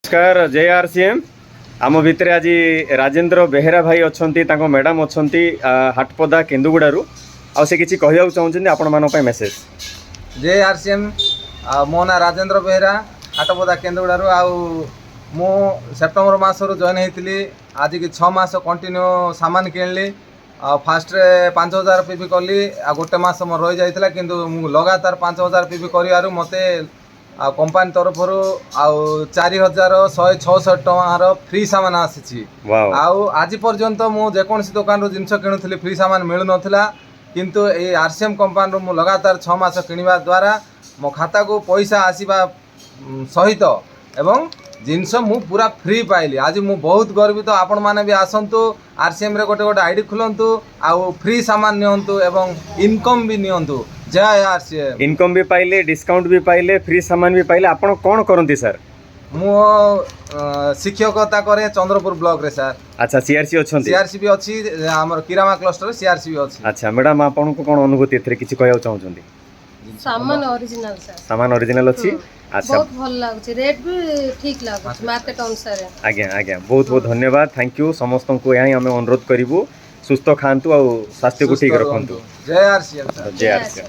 ନମସ୍କାର, ଜୟ ଆରସିଏମ୍। ଆମ ଭିତରେ ଆଜି ରାଜେନ୍ଦ୍ର ବେହେରା ଭାଇ ଅଛନ୍ତି, ତାଙ୍କ ମ୍ୟାଡ଼ାମ୍ ଅଛନ୍ତି, ହାଟପଦା କେନ୍ଦୁଗୁଡ଼ାରୁ। ଆଉ ସେ କିଛି କହିବାକୁ ଚାହୁଁଛନ୍ତି ଆପଣମାନଙ୍କ ପାଇଁ ମେସେଜ। ଜୟ ଆରସିଏମ୍। ଆଉ ମୋ ନାଁ ରାଜେନ୍ଦ୍ର ବେହେରା, ହାଟପଦା କେନ୍ଦୁଗୁଡ଼ାରୁ। ଆଉ ମୁଁ ସେପ୍ଟେମ୍ବର ମାସରୁ ଜଏନ୍ ହେଇଥିଲି। ଆଜିକି 6 ମାସ କଣ୍ଟିନ୍ୟୁ ସାମାନ କିଣିଲି। ଆଉ ଫାଷ୍ଟରେ 5000 ପିଭି କଲି ଆଉ ଗୋଟେ ମାସ ମୋର ରହିଯାଇଥିଲା। କିନ୍ତୁ ମୁଁ ଲଗାତାର 5000 ପିଭି କରିବାରୁ ମୋତେ ଆଉ କମ୍ପାନୀ ତରଫରୁ ଆଉ 4166 ଟଙ୍କାର ଫ୍ରି ସାମାନ ଆସିଛି। ଆଉ ଆଜି ପର୍ଯ୍ୟନ୍ତ ମୁଁ ଯେକୌଣସି ଦୋକାନରୁ ଜିନିଷ କିଣୁଥିଲି, ଫ୍ରି ସାମାନ ମିଳୁନଥିଲା। କିନ୍ତୁ ଏଇ ଆରସିଏମ୍ କମ୍ପାନୀରୁ ମୁଁ ଲଗାତାର 6 ମାସ କିଣିବା ଦ୍ୱାରା ମୋ ଖାତାକୁ ପଇସା ଆସିବା ସହିତ ଏବଂ ଜିନିଷ ମୁଁ ପୁରା ଫ୍ରି ପାଇଲି। ଆଜି ମୁଁ ବହୁତ ଗର୍ବିତ। ଆପଣମାନେ ବି ଆସନ୍ତୁ, ଆରସିଏମ୍ରେ ଗୋଟେ ଗୋଟେ ଆଇଡ଼ି ଖୋଲନ୍ତୁ ଆଉ ଫ୍ରି ସାମାନ ନିଅନ୍ତୁ ଏବଂ ଇନକମ୍ ବି ନିଅନ୍ତୁ। ଜୟ ଆରସିଏମ୍। ଇନକମ୍ ବି ପାଇଲେ, ଡିସକାଉଣ୍ଟ ବି ପାଇଲେ, ଫ୍ରି ସାମାନ ବି ପାଇଲେ। ଆପଣ କ'ଣ କରନ୍ତି ସାର୍? ମୁଁ ଶିକ୍ଷକତା କରେ ଚନ୍ଦ୍ରପୁର ବ୍ଲକରେ ସାର୍। ଆଚ୍ଛା, ସିଆରସି ଅଛନ୍ତି? ସିଆରସି ବି ଅଛି, ଆମର କିରାମା କ୍ଲଷ୍ଟର ସିଆରସି ବି ଅଛି। ଆଚ୍ଛା ମ୍ୟାଡ଼ାମ୍, ଆପଣଙ୍କୁ କ'ଣ ଅନୁଭୂତି, ଏଥିରେ କିଛି କହିବାକୁ ଚାହୁଁଛନ୍ତି? ସାମାନ ଅରିଜିନାଲ ସାର୍। ସାମାନ ଅରିଜିନାଲ ଅଛି। ଆଚ୍ଛା। ବହୁତ ଭଲ ଲାଗୁଛି, ରେଟ୍ ବି ଠିକ ଲାଗୁଛି ମାର୍କେଟ ଅନୁସାରେ। ଆଜ୍ଞା, ବହୁତ ବହୁତ ଧନ୍ୟବାଦ, thank you. ସମସ୍ତଙ୍କୁ ଏହା ହିଁ ଆମେ ଅନୁରୋଧ କରିବୁ, ସୁସ୍ଥ ଖାଆନ୍ତୁ ଆଉ ସ୍ୱାସ୍ଥ୍ୟକୁ ଠିକ୍ ରଖନ୍ତୁ। ଜୟ ଆରସିଏମ୍ ସାର୍। ଜୟ ଆରସିଏମ୍।